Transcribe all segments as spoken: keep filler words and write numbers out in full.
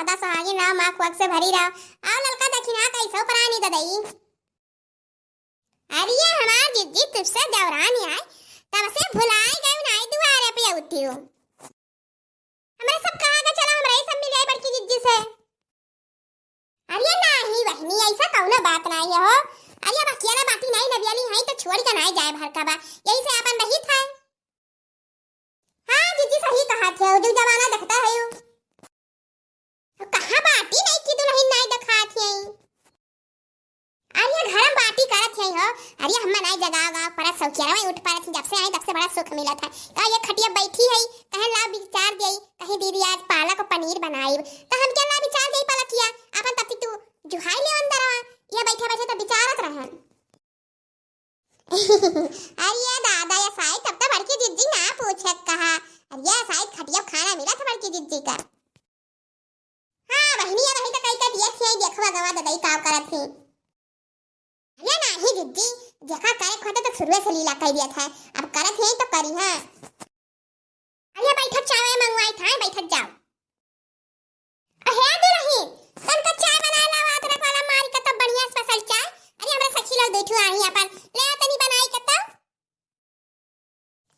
सदा सुहागिन रहो, माँ खुअक से भरी रहो। आओ ललका दखिना कैसो परानी ददई। अरे ये हमार जिज्जी तुझसे देवरानी आए, तब से भुलाई गई नाई दुआरे पे उठी हो। हमरे सब कहाँ का चला, हमरे ही सब मिल जाए बड़की जिज्जी से। अरे नाही बहिनी, ऐसा कौनो बात नाही है हो। अरे अब अकेला बाटी नाही, नबियाली है तो छोड़ के नाही जाए भर का बा, यही से अपन रही था। हाँ जिज्जी सही कहा थे, जो जमाना देखता है यू। कहाँ बाटी नाही की दुल्हन नाही दिखात है। अरे घर में बाटी करत है हो। अरे हम्मा नाही जगाव गाव परत सौखिया रहे उठ परत ही, जब से आई तब से बड़ा सुख मिलत है। का ये खटिया बैठी है, कहे ला विचार देई, कहीं दीदी आज पालक पनीर बनाई, तो हम क्या ला विचार देई पालकिया, अपन तब तू जुहाई ले अंदर आ, ये बैठे बैठे तो विचारत रहन। अरे दादा, ये साई तब तो बड़की जिज्जी ना पूछे कहा। अरे ये साई खटिया खाना मिला था बड़की जिज्जी का। हाँ बहिनी, अब वही तो कही के दिए थे, देखवा गवा ददई का करत है। अरे नाही जिज्जी, देखा करे खोटे तो शुरुए से लीला कह दिया था, अब करत है तो करी है। अरे बैठत चाय मंगवाई था, बैठत जाओ। अहे दुलही, तनका चाय बनाए लावा, अदरक वाला मारी के तब बढ़िया special चाय। अरे हमरा सखी लोग बैठू आही अपन, ले आ तनी बनाई के तब।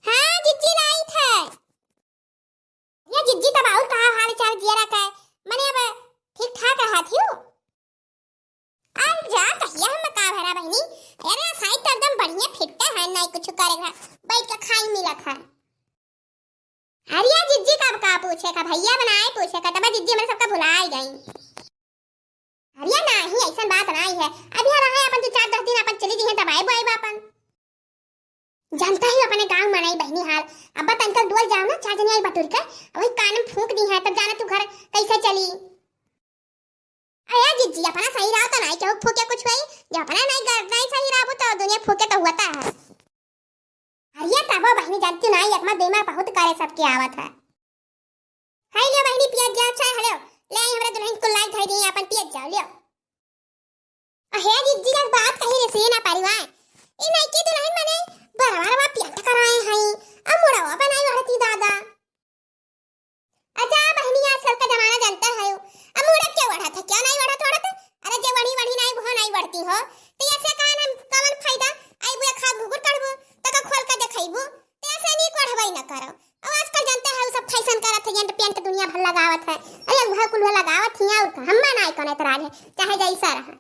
हाँ जिज्जी लाई थे। ये जिज्जी तब और कहा हाल चाल जियरा का, मने अब ठीक ठाक रहा थियो। अरे जा कहिया हम का भरा बहिनी, अरे साई तो एकदम बढ़िया फिट है, नाही कुछ करे घर बैठ के खाई मिलत है। अरे या जिज्जी कब का पूछे का, भैया बनाए पूछे का, तब जिज्जी हमरे सबका भुलाई गई। अरे या नाही, ऐसन बात नाही है। अभी हम रहे अपन दो चार दस दिन अपन चली दी है, तब आए बोए अपन। जानता ही अपने गाँव में नाही बहिनी हाल। अब तनकर डोल जाओ ना, चार जने आई बटुर के, वही कान में फूंक दी है, तब जाना तू घर कैसे चली। अरे जिज्जी, अपना सही रहो तो नाही केहू फूके कुछ होई, जो अपना नाही ग-, नाही सही रहो तो दुनिया फूके तो होता है। अरे तबो बहिनी जानती नाही, एक मत दिमाग बहुत करे सबके आवत है। हाय लियो बहिनी पियत जाओ चाय, हलो, ले आई हमरा दुलहिन कुल लाई धर दी, अपन पियत जाओ, लियो। अहे जिज्जी एक बात कही रे सीना परिवार, ई नईकी दुलहिन मने बरवा रवा पियत कराए हई, अब मुड़वा बनाई ओढ़ती दादा। अच्छा बहिनी, आजकल का जमाना जानता है, अब मुड़ब के ओढ़त है, क्या नाही ओढ़त ओढ़त? अरे जे वढ़ी वढ़ी नाही, वो नाही ओढ़ती हो, तो ऐसे का ना, कवन फायदा? आईबू एक हाथ घुघुर काढ़बू, तो का खोल के देखैबू, तो ऐसे नहीं ओढ़बई न करो। अब आजकल जानता है, वो सब फैशन करत है, एंट पेंट दुनिया भर लगावत है। अरे वह कुल लगावत ही, और का? हम्मा नाही कोनो एतराज है, चाहे जैसा रहा।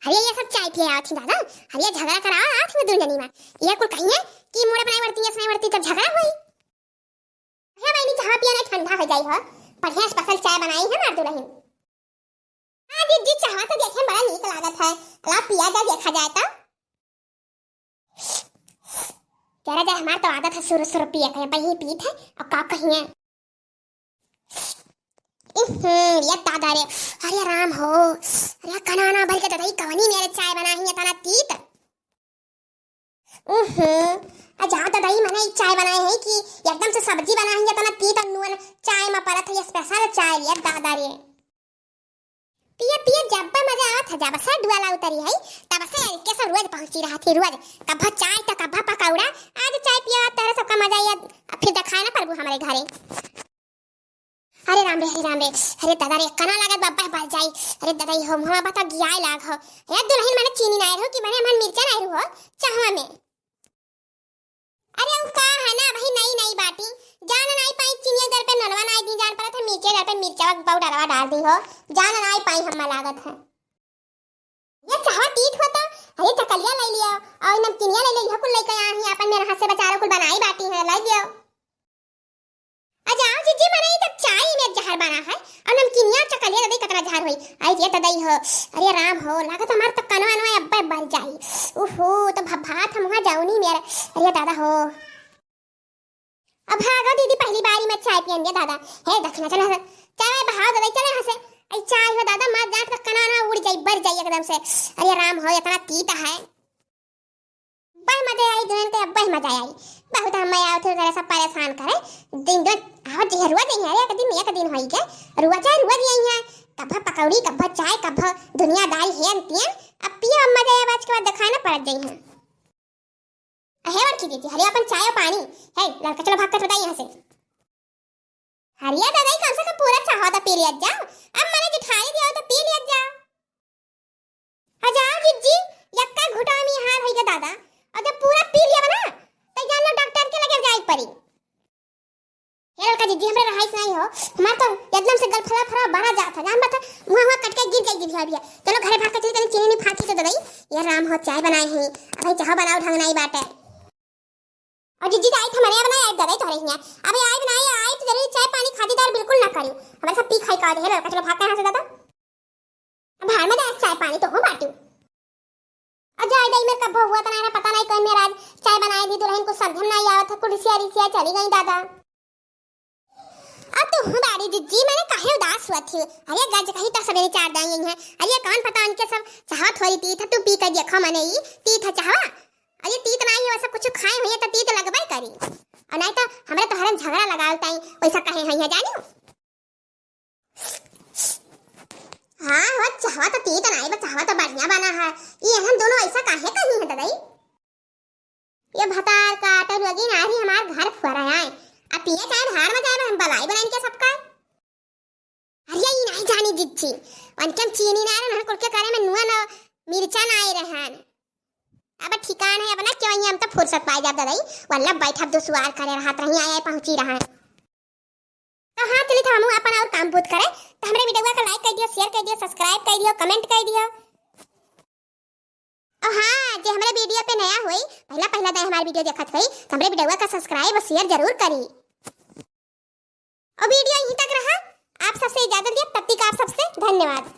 अरे ये सब चाय पिए आवत ही दादा, अरे ये झगड़ा करावा आवत ही दुनिया में। ये कुल कहिए कि मुड़ब नाही ओढ़ती, ऐसे नाही ओढ़ती, तब झगड़ा होई। हे बहिनी, चाह पिया ना, ठंडा हो जाई हो। बढ़िया special चाय बनाई है हमार दुलहिन। हाँ जिज्जी, चाह तो देखे में बड़ा नीक लागत है। ला पिया जा, देखा जाए तो। कह रहा जाए, हमार तो आदत है शुरू शुरू पिए के, पहले पीत है और का कहिए। इहूं, ये दादा रे, अरे राम हो, अरे कनाना भर के ददई कवनी मेरे चाय बनाई है, तना तीत। उहुं, आ जा ददई, मने ई चाय बनाए है कि एकदम से सब्जी बनाए है, तना तीत और नून चाय में परत है, ये special चाय रे दादा रे। पिए पिए जब मजा आवत है, जब से डुआला उतरी है, तब से इनके सब रोज पहुंची रहा थी, रोज। कब्बो चाय तो कब्बो पकौड़ा, आज चाय पिए तेरे सबका मजा ये, फिर दिखाए ना परबू हमारे घरे। अरे राम रे, अरे राम रे, अरे दादा रे, कना लागत बा, अब्बे बर जाई। अरे दादा, ई हो मुहवा बता गियाए लाग हो। हे दुलहिन, मने चीनी नाही रहो कि मने मन मिर्चा नाही रहो चाहवा में। अरे उ का है ना, वही नई नई बाटी, जान नाही पाई चीनी दर पे ननवा नाही दी, जान पड़ा था मिर्चे दर पे मिर्चा पाउडरवा डाल दी हो, जान नाही पाई हम्मा लागत है। ये चाहवा तीत होता, अरे चकलिया ले लियो और नमकीनिया ले लियो, कुल लेके आही अपन मेरे हाथ से बचारो कुल बनाई बाटी है, ले लियो। आ जाओ जिज्जी, मने ई तब चाय में जहर बना है और नमकीनिया चकलिया दे कतना जहर होई। आई ये तो दई हो, अरे राम हो, लागत हमार तो कनवा नवा अब्बे बर जाई। उहो, तो भभात हम वहाँ जाऊनी मेरे, अरे दादा हो। अब भागो दीदी, पहली बारी में चाय पियन दे दादा। हे दखिना चला, चाय बहाओ दादा, चले यहाँ से। आई चाय हो दादा, मार जाट का कना ना उड़ जाई, बर जाई एकदम से। अरे राम हो, इतना तीता है। बह मजा आई दुल्हन के, बह मजा आई। बहुत हम मैं आवत हूँ, जरा सा परेशान करे। दिन दिन आवत जइहे, रोज जइहे, अरे एक दिन, एक दिन होई के, रोज है, रोज यही है। कब्बा पकौड़ी, कब्बा चाय, कब्बा दुनियादारी है अंतियन। अब पियो, अब मजा आए, आज के बाद दिखाए ना पड़त जइहे। अहे बड़की दीदी, हरे अपन चाय और पानी। हे लड़का, चलो भाग कर बताइए यहाँ से। अरे ददई, कम से कम पूरा चाहवा त पी लिया जाओ। अब मने जिठाई दिया हो त पी लिया जाओ। आ जाओ जिज्जी, यक्का घुटा में हाल होइगा दादा। और जब पूरा पी लिया ना, तो जान लो डॉक्टर के लगे जाए पड़ी। हे लड़का जिज्जी, हमरे रहाइश नहीं हो, हमार तो एकदम से गलफला फरा बड़ा जात है, जान बता, मुँह हुआ कट के गिर जाई जिभिया भिया। चलो घरे भाग के चली, तनी चीनी नहीं फाटी तो ददई। ये राम हो, चाय बनाए हैं, अबे चाह बनाओ ढंग नहीं बाटे। और जिज्जी तो आई थे, मने बनाए, आई ददई तोहरे हियाँ। अबे आई बनाए, आई तो जरूरी चाय पानी खातीदार बिल्कुल ना करी। हमारे सब पी खाई का दे, हे लड़का, चलो भाग के यहाँ से दादा। अब भाड़ में जाए चाय पानी तो हो बाटू। और जाए दई, मेरे कब हुआ तो ना, पता नहीं कौन मेरा आज चाय बनाए दी दुल्हन, कुछ समझ में नहीं आवत है, कुर्सिया रिसिया चली गई दादा। और तू हूँ बाड़ी जिज्जी, मैंने काहे उदास हुआ थी? अरे गज कहीं तक सवेरे चार दाई गई है। अरे कौन पता उनके सब चाहवा थोड़ी तीत है, तू पी कर देखो मने ई तीत है चाहवा। अरे तीत नहीं है, वैसा कुछ खाए हुए तो तीत लगबे करी। और नहीं तो हमरे तोहरे में झगड़ा लगाओ ताई, वैसा कहे हुई है जानी। हाँ, हो, चाहवा तो तीत नाई बा, चाहवा तो बढ़िया बना है। ये हम दोनों ऐसा काहे कही है ददई? ये भतार काटे लगी नारी हमार घर फुआ रहा है। अब पिए चाहे धार में जाए, हम बलाई बनाइन के सबका। अरे, ये नहीं जानी जिज्जी, उनके हम चीनी ना रहे, कुल के करे में नुआ ना मिर्चा ना आए रहन। अब ठिकान है अपना, क्यों ही हम तो फुर्सत पाए जाब ददई, वल्लभ बैठब दुसवार करे रहत रही, आए पहुँची रहन। तो हाँ, चलित हमहू अपन और काम बूत करे। तो हमरे video का like कर दियो, share कर दियो, subscribe कर दियो, comment कर दियो। और हाँ, जे हमरे video पे नया होई, पहला पहला दे हमारे video देखत होई, तो हमरे video का subscribe और share जरूर करी। और video यहीं तक रहा, आप सबसे इजाजत दिया, तब तक आप सबसे धन्यवाद।